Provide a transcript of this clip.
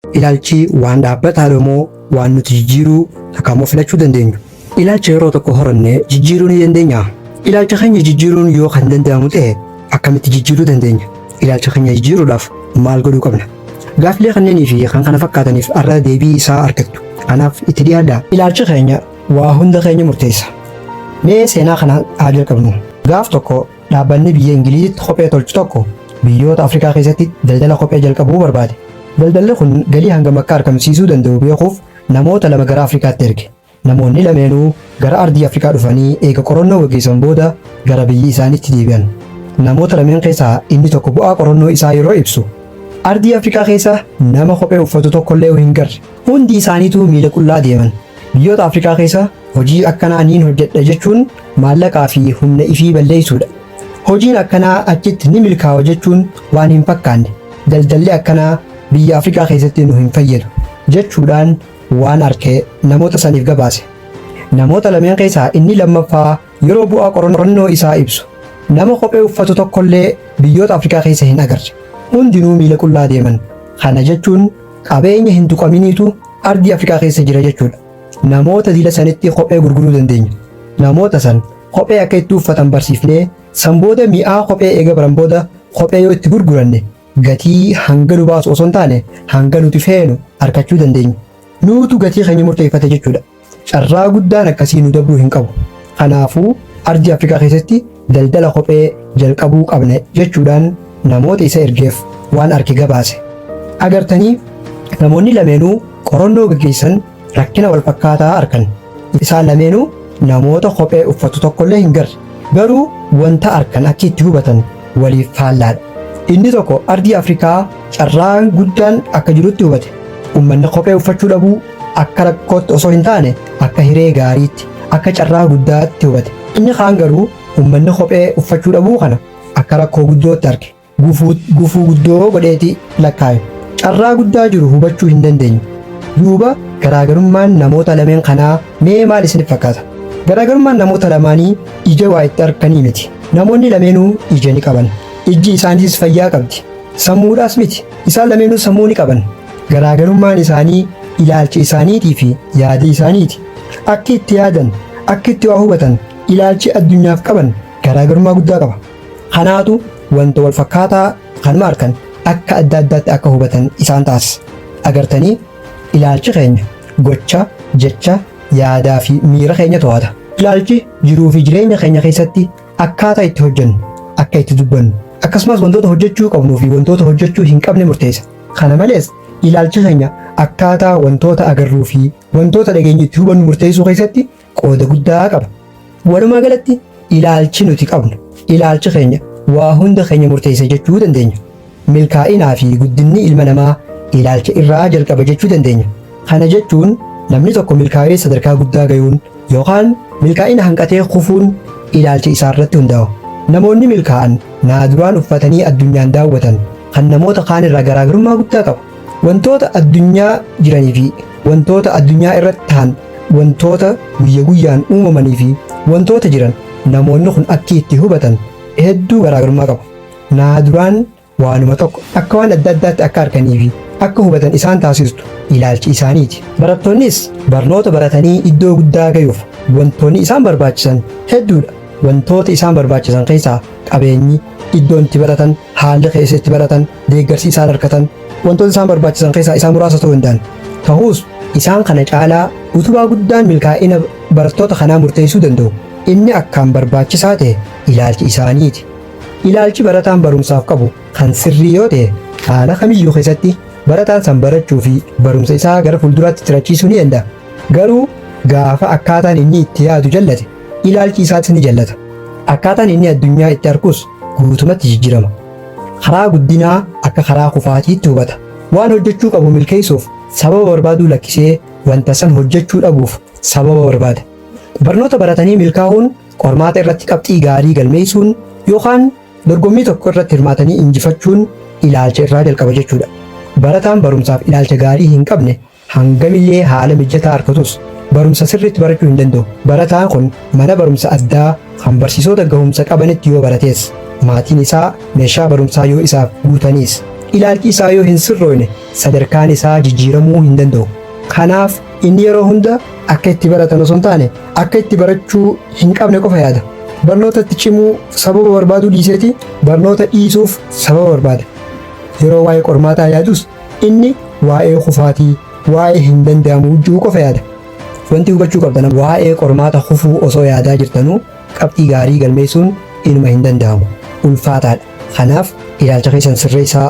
Ilaalchi waan dhaabbataadha moo waan nuti jijjiiruu takka immoo filachuu dandeenyu? Ilaalcha yeroo tokko horanne jijjiiruu ni dandeenyaa? Ilaalcha keenya jijjiiruun yoo kan danda'amu ta'e akkamitti jijjiiruu dandeenya? Ilaalcha keenya jijjiiruudhaaf maal godhuu qabna? Gaaffilee kanneenii fi kan kana fakkaataniif har'a deebii isaa argattu. Kanaaf itti dhiyaadhaa. Ilaalchi keenya waa hunda keenya murteessa. Mee seenaa kana haa jalqabnu. Gaaf tokko dhaabbanni biyya Ingiliizitti kophee tolchu tokko biyyoota Afrikaa keessatti daldala kophee jalqabuu barbaade. Daldalli kun galii hangam akka argamsiisuu danda'u beekuuf namoota lama gara Afrikaatti erge. Namoonni lameenuu gara ardii Afrikaa dhufanii eega qorannoo gaggeessan booda gara biyya isaaniitti deebi'an. Namoota lameen keessaa inni tokko bu'aa qorannoo isaa yeroo ibsu, Ardii Afrikaa keessa nama kophee uffatu tokkollee hin garre. Hundi isaaniituu miila qullaa deeman. Biyyoota Afrikaa keessa hojii akkanaa niin hojjedha jechuun maallaqaa fi humna ifii balleessuudha. Hojiin akkanaa achitti ni milkaawa jechuun waan hin fakkaanne. Daldalli akkanaa biyya Afrikaa keessatti nu hin fayyadu jechuudhaan waan arke namoota saniif gabaase. Namoota lameen keessaa inni lammaffaa yeroo bu'aa qorannoo isaa ibsu, nama kophee uffatu tokkollee biyyoota Afrikaa keessa hin agarre. Hundinuu miila qullaa deeman. Kana jechuun qabeenya hin tuqaminiitu ardii Afrikaa keessa jira jechuudha. Namoota dila sanitti kophee gurguruu dandeenya. Namoota san kophee akka itti uffatan barsiifnee san booda mi'aa kophee eega baran booda kophee yoo itti gurguranne gatii hanga nu baasu osoo hin taane hanga nuti feenu arkachuu dandeenya. Nuutu gatii keenya murteeffate jechuudha. Carraa guddaan akkasii nu dabruu hin qabu. Kanaafuu ardii Afrikaa keessatti daldala kophee jalqabuu qabna jechuudhaan namoota isa ergeef waan arke gabaase. Agartanii namoonni lameenuu qorannoo gaggeessan rakkina wal fakkaataa arkan. Isaan lameenuu namoota kophee uffatu tokkollee hin garre. Garuu wanta arkan akki itti hubatan waliif faallaadha. Inni tokko ardii Afrikaa carraan guddaan akka jirutti hubate. Ummanni kophee uffachuu dhabuu akka rakkootti osoo hin taane akka hiree gaariitti, akka carraa guddaatti hubate. Inni kaan garuu ummanni kophee uffachuu dhabuu kana akka rakkoo guddootti arge. Gufuu guddoo godheeti lakkaaye. Carraa guddaa jiru hubachuu hin dandeenye. Duuba garaagarummaan namoota lameen kanaa mee maal isinitti fakkaata? Garaagarummaan namoota lamaanii ija waa itti arkanii miti. Namoonni lameenuu ija ni qaban. Ijji isaaniitis fayyaa qabdi. Sammuudhaas miti. Isaan lameenuu sammuu ni qaban. Garaagarummaan isaanii ilaalcha isaaniitii fi yaada isaaniiti. Akki itti yaadan, akki itti waa hubatan, ilaalchi addunyaaf qaban garaagarummaa guddaa qaba. Kanaatu wanta wal fakkaataa kanuma arkan akka adda addaatti akka hubatan isaan taasisa. Agartanii ilaalchi keenya gocha, jecha, yaadaa fi miira keenya to'ata. Ilaalchi jiruu fi jireenya keenya keessatti akkaataa itti hojjennu, akka itti dubbannu, akkasumas wantoota hojjechuu qabnuu fi wantoota hojjechuu hin qabne murteessa. Kana malees ilaalchi keenya akkaataa wantoota agarruu fi wantoota dhageenyu itti hubannu murteessuu keessatti qooda guddaa qaba. Walumaa galatti ilaalchi nuti qabnu, ilaalchi keenya waa hunda keenya murteessa jechuu dandeenya. Milkaa'inaa fi guddinni ilma namaa ilaalcha irraa jalqaba jechuu dandeenya. Kana jechuun namni tokko milkaa'ee sadarkaa guddaa gayuun yookaan milkaa'ina hanqatee kufuun ilaalcha isaa irratti hundaa'a. Namoonni milkaa'an naaduraan uffatanii addunyaan daawwatan kan namoota kaan irraa garaagarummaa guddaa qaba. Wantoota addunyaa jiranii fi wantoota addunyaa irratti ta'an, wantoota guyya guyyaan uumamanii fi wantoota jiran namoonni kun akki itti hubatan hedduu garaagarummaa qaba. Naaduraan waanuma tokko akka waan adda addaatti akka arkanii fi akka hubatan isaan taasistu ilaalchi isaaniiti. Barattoonnis barnoota baratanii iddoo guddaa gayuuf wantoonni isaan barbaachisan hedduudha. Wantoota isaan barbaachisan keessaa qabeenyi, iddoon itti baratan, haalli keessa itti baratan, deeggarsi isaan argatan wantoota isaan barbaachisan keessaa isaan muraasa ta'uu danda'an. Ta'us isaan kana caalaa utubaa guddaan milkaa'ina barattoota kanaa murteessuu danda'u inni akkaan barbaachisaa ta'e ilaalchi isaaniiti. Ilaalchi barataan barumsaaf qabu kan sirrii yoo ta'e haala kamiyyuu keessatti barataan san barachuu fi barumsa isaa gara fuulduraatti tirachiisuu ni danda'a. Garuu gaafa akkaataan inni itti yaadu jallate ilaalchi isaatis ni jallata. Akkaataan inni addunyaa itti arkus guutumatti jijjiirama. Karaa guddinaa akka karaa kufaatiitti hubata. Waan hojjechuu qabu milkeessuuf sababa barbaaduu lakkisee wanta san hojjechuu dhabuuf sababa barbaada. Barnoota baratanii milkaa'uun, qormaata irratti qabxii gaarii galmeessuun yookaan dorgommii tokko irratti hirmaatanii injifachuun ilaalcha irraa jalqaba jechuudha. Barataan barumsaaf ilaalcha gaarii hin qabne hangamillee haala mijataa argatus barumsa sirriitti barachuu hin danda'u. Barataan kun mana barumsa addaa kan barsiisota gahumsa qabanitti yoo barates, maatiin isaa meeshaa barumsaa yoo isaaf guutaniis, Ilaalchi isaa yoo hin sirroofne sadarkaan isaa jijjiiramuu hin danda'u. Kanaaf inni yeroo hunda akka itti baratan osoo hin taane akka itti barachuu hin qabne qofa yaada. Barnoota itti cimuu sababa barbaaduu dhiiseeti barnoota dhiisuuf sababa barbaada. Yeroo waa'ee qormaataa yaadus inni waa'ee kufaatii, waa'ee hin danda'amu jiru qofa yaada. Wanti hubachuu qabdan, waa'ee qormaata kufuu osoo yaadaa jirtanuu qabxii gaarii galmeessuun inuma hin danda'amu. Ulfaataadha. Kanaaf ilaalcha keessan sirreessaa.